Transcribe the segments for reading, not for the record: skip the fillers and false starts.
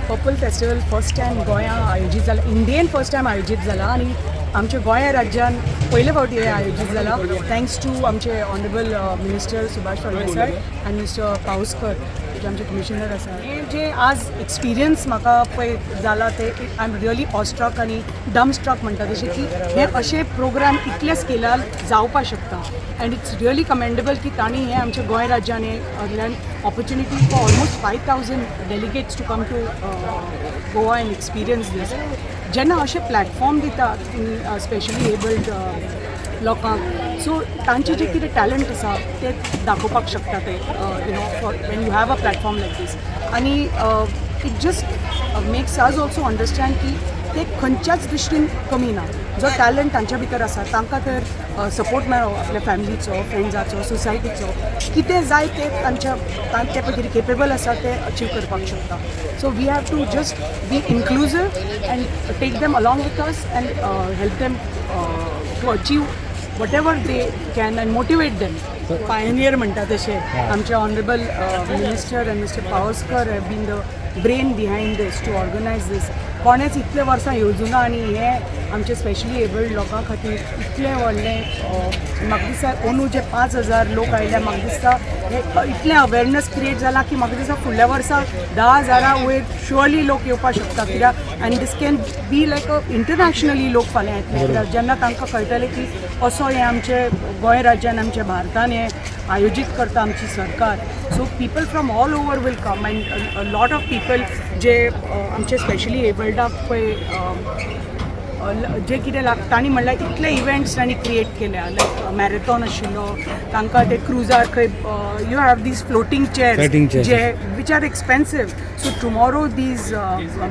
Purple festival first time गोंया आयोजीत जाला, इंडियेन फर्स्ट टायम आयोजीत जाला आनी आमच्या गोंया राज्यान पयले फावटी हें आयोजीत जाला, thanks to आमचे ऑनरेबल मिनिस्टर सुभाष फळदेसाय आनी मिस्टर पावसकर, जे आमचे कमिशनर आसा. हे जे आज एक्सपिरियन्स म्हाका पळय जाला ते I am really ऑस्ट्रक आनी डम स्ट्रक म्हणटा तशें, की हे अशे प्रोग्राम इतल्या स्केलार जावपाक शकता. अँड it's really commendable की तांणी हे आमच्या गोंय राज्यान हे हरल्यान opportunity for almost 5,000 delegates to come to Goa and experience this. जेन्ना अशे प्लॅटफॉर्म दिता स्पेशली एबल्ड लोकांक, सो तांचे जे कितें टॅलंट आसा ते दाखोवपाक शकता ते for when you have a platform like this. आनी it just makes us also understand की ते खंयच्याच दृश्टीन कमी ना. जो टॅलंट तांच्या भितर आसा, तांकां तर सपोर्ट मेळ्ळो आपल्या फॅमिलीचो, फ्रेंड्साचो, सोसायटीचो, कितें जाय ते तांच्या ते पळय कितें केपेबल आसा ते अचीव करपाक शकता. So we have to just be inclusive and take them along with us and help them to achieve whatever they can and motivate them. Pioneer म्हणटा तशें आमचे honourable minister and Mister Pawaskar have been the brain behind this to organize this. कोणेच इतले वर्सां येवजुना आनी हे आमचे specially abled लोकां खातीर इतलें व्हडलें. म्हाका दिसता अंदू जे 5,000 लोक आयल्या, म्हाका दिसता हे इतलें अवेरनस क्रिएट जाला की म्हाका दिसता फुडल्या वर्सा 10,000 वयर शुअरली लोक येवपाक शकता. कित्याक आनी this can be like a internationally लोक फाल्यां येतले, कित्याक जेन्ना तांकां कळटलें की असो हें आमचे गोंय राज्यान, आमच्या भारतान हें आयोजीत करता आमची सरकार. So people from all over will come and lot of people जे आमचे स्पेशली एबल्डाक पळय जे कितें लागता. तांणी म्हणल्यार इतले इव्हेंट्स तांणी क्रिएट केल्या, लायक मॅरेथॉन आशिल्लो, तांकां ते क्रुजार खंय you have these floating chairs Floating chairs. J which are expensive. So tomorrow these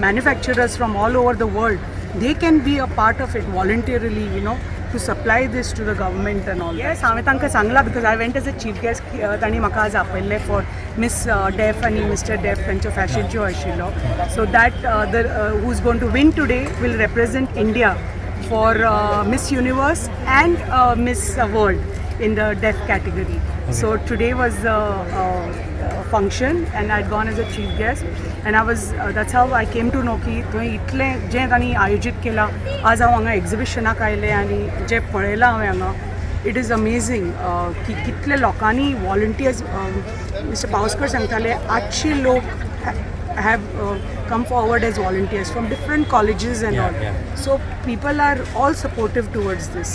manufacturers from all over the world, they can be a part of it voluntarily to supply this to the government and all. Yes, हांवें तांकां सांगलां, because I went as a chief guest. तांणी म्हाका आज आपयल्लें for miss def आनी mister def तांचो fashion show आशिल्लो, so that the who is going to win today will represent India for Miss Universe and Miss World in the deaf category. So today was the function and I'd gone as a chief guest and I was that's how I came to know की थंय इतलें जें तांणी आयोजीत केलां. आज हांव हांगा एक्झिबिशनाक आयलें आनी जें पळयलां हांवें हांगा, it is amazing की कितले लोकांनी वॉलंटियर्स. मिस्टर पावसकर सांगताले, 800 लोक have come forward as volunteers from different colleges and all. So people are all supportive towards this.